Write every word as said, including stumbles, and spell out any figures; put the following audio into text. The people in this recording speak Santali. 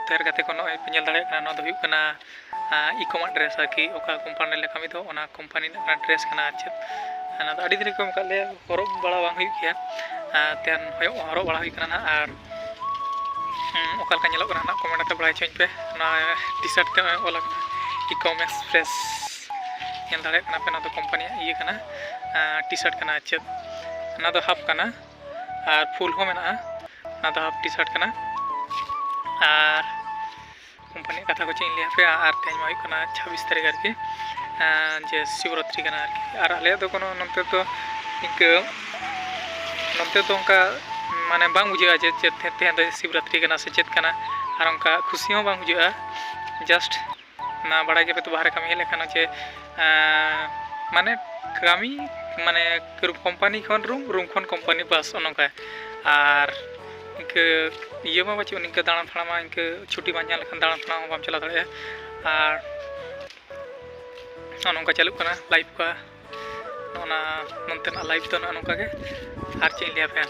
ᱰᱷᱮᱨ ᱜᱟᱛᱮ ᱠᱚ ᱱᱚᱜᱼᱚᱭ ᱯᱮ ᱧᱮᱞ ᱫᱟᱲᱮᱭᱟᱜ ᱠᱟᱱᱟ, ᱱᱚᱣᱟ ᱫᱚ ᱦᱩᱭᱩᱜ ᱠᱟᱱᱟ, ᱟᱸ, ᱤᱠᱚᱢᱟᱨᱴ ᱰᱨᱮᱥ ᱟᱨᱠᱤ, ᱚᱠᱟ ᱠᱳᱢᱯᱟᱱᱤ ᱨᱮᱞᱮ ᱠᱟᱹᱢᱤ ᱫᱚ ᱚᱱᱟ ᱠᱳᱢᱯᱟᱱᱤ ᱨᱮᱱᱟᱜ ᱠᱟᱱᱟ ᱰᱨᱮᱥ ᱠᱟᱱᱟ᱾ ᱟᱨ ᱪᱮᱫ, ᱚᱱᱟ ᱫᱚ ᱟᱹᱰᱤ ᱫᱤᱱ ᱨᱮᱠᱚ ᱮᱢ ᱟᱠᱟᱫ ᱞᱮᱭᱟ, ᱦᱚᱨᱚᱜ ᱵᱟᱲᱟ ᱵᱟᱝ ᱦᱩᱭᱩᱜ ᱜᱮᱭᱟ᱾ ᱟᱸ, ᱛᱮᱦᱮᱧ ᱦᱚᱭᱚᱜ-, ᱦᱚᱨᱚᱜ ᱵᱟᱲᱟ ᱦᱩᱭ ᱠᱟᱱᱟ ᱱᱟᱦᱟᱜ᱾ ᱟᱨ, ᱦᱩᱸ, ᱚᱠᱟ ᱞᱮᱠᱟ ᱧᱮᱞᱚᱜ ᱠᱟᱱᱟ ᱱᱟᱦᱟᱜ ᱠᱚᱢᱮᱱᱴ ᱠᱟᱛᱮ ᱵᱟᱲᱟᱭ ᱦᱚᱪᱚᱧ ᱯᱮ᱾ ᱱᱚᱣᱟ ᱴᱤ ᱥᱟᱨᱴ ᱛᱮ ᱚᱞ ᱟᱠᱟᱱᱟ ᱤᱠᱚᱢ ᱮᱠᱥᱯᱨᱮᱥ, ᱧᱮᱞ ᱫᱟᱲᱮᱭᱟᱜ ᱠᱟᱱᱟ ᱯᱮ, ᱱᱚᱣᱟ ᱫᱚ ᱠᱳᱢᱯᱟᱱᱤᱭᱟᱜ ᱤᱭᱟᱹ ᱠᱟᱱᱟ, ᱟᱸ, ᱴᱤ ᱥᱟᱨᱴ ᱠᱟᱱᱟ᱾ ᱪᱮᱫ, ᱚᱱᱟ ᱫᱚ ᱦᱟᱯ ᱠᱟᱱᱟ ᱟᱨ ᱯᱷᱩᱞ ᱦᱚᱸ ᱢᱮᱱᱟᱜᱼᱟ᱾ ᱚᱱᱟ ᱫᱚ ᱦᱟᱯ ᱴᱤ ᱥᱟᱨᱴ ᱠᱟᱱᱟ᱾ ᱟᱨ ᱠᱳᱢᱯᱟᱱᱤᱭᱟᱜ ᱠᱟᱛᱷᱟ ᱠᱚ ᱪᱮᱫ ᱤᱧ ᱞᱟᱹᱭ ᱟᱯᱮᱭᱟ, ᱟᱨ ᱛᱮᱦᱮᱧ ᱢᱟ ᱦᱩᱭᱩᱜ ᱠᱟᱱᱟ ᱪᱷᱟᱵᱵᱤᱥ ᱛᱟᱹᱨᱤᱠᱷ ᱟᱨᱠᱤ, ᱟᱸ, ᱡᱮ ᱥᱤᱵᱚᱨᱟᱛᱨᱤ ᱠᱟᱱᱟ ᱟᱨᱠᱤ᱾ ᱟᱨ ᱟᱞᱮᱭᱟᱜ ᱫᱚ ᱠᱳᱱᱳ ᱱᱚᱛᱮ ᱫᱚ ᱤᱱᱠᱟᱹ, ᱱᱚᱛᱮ ᱫᱚ ᱚᱱᱠᱟ ᱢᱟᱱᱮ ᱵᱟᱝ ᱵᱩᱡᱷᱟᱹᱜᱼᱟ ᱡᱮ ᱪᱮᱫ ᱛᱮ-, ᱛᱮᱦᱮᱧ ᱫᱚ ᱥᱤᱵᱚᱨᱟᱛᱨᱤ ᱠᱟᱱᱟ ᱥᱮ ᱪᱮᱫ ᱠᱟᱱᱟ, ᱟᱨ ᱚᱱᱠᱟ ᱠᱷᱩᱥᱤ ᱦᱚᱸ ᱵᱟᱝ ᱵᱩᱡᱷᱟᱹᱜᱼᱟ᱾ Just ᱚᱱᱟ ᱵᱟᱲᱟᱭ ᱜᱮᱭᱟᱯᱮ ᱛᱚ, ᱵᱟᱦᱨᱮ ᱠᱟᱹᱢᱤ ᱦᱮᱡ ᱞᱮᱠᱷᱟᱱ ᱡᱮ, ᱟᱸ, ᱢᱟᱱᱮ ᱠᱟᱹᱢᱤ, ᱢᱟᱱᱮ ᱠᱳᱢᱯᱟᱱᱤ ᱠᱷᱚᱱ ᱨᱩᱢ, ᱨᱩᱢ ᱠᱷᱚᱱ ᱠᱳᱢᱯᱟᱱᱤ, ᱵᱟᱥ ᱚᱱᱮ ᱚᱱᱠᱟ᱾ ᱟᱨ ᱤᱱᱠᱟᱹ ᱤᱭᱟᱹ ᱢᱟ ᱵᱟᱹᱪᱩᱜ, ᱤᱱᱠᱟᱹ ᱫᱟᱬᱟᱱ ᱯᱷᱟᱬᱟ ᱢᱟ ᱤᱱᱠᱟᱹ ᱪᱷᱩᱴᱤ ᱵᱟᱝ ᱧᱟᱢ ᱞᱮᱠᱷᱟᱱ ᱫᱟᱬᱟᱱ ᱯᱷᱟᱬᱟ ᱦᱚᱸ ᱵᱟᱢ ᱪᱟᱞᱟᱣ ᱫᱟᱲᱮᱭᱟᱜᱼᱟ᱾ ᱟᱨ ᱱᱚᱜᱼᱚ ᱱᱚᱝᱠᱟ ᱪᱟᱹᱞᱩᱜ ᱠᱟᱱᱟ ᱞᱟᱭᱤᱯᱷ ᱠᱚ, ᱚᱱᱟ ᱱᱚᱱᱛᱮᱱᱟᱜ ᱞᱟᱭᱤᱯᱷ ᱫᱚ ᱱᱚᱜᱼᱚ ᱱᱚᱝᱠᱟ ᱜᱮ᱾ ᱟᱨ ᱪᱮᱫ ᱤᱧ ᱞᱟᱹᱭ ᱟᱯᱮᱭᱟ,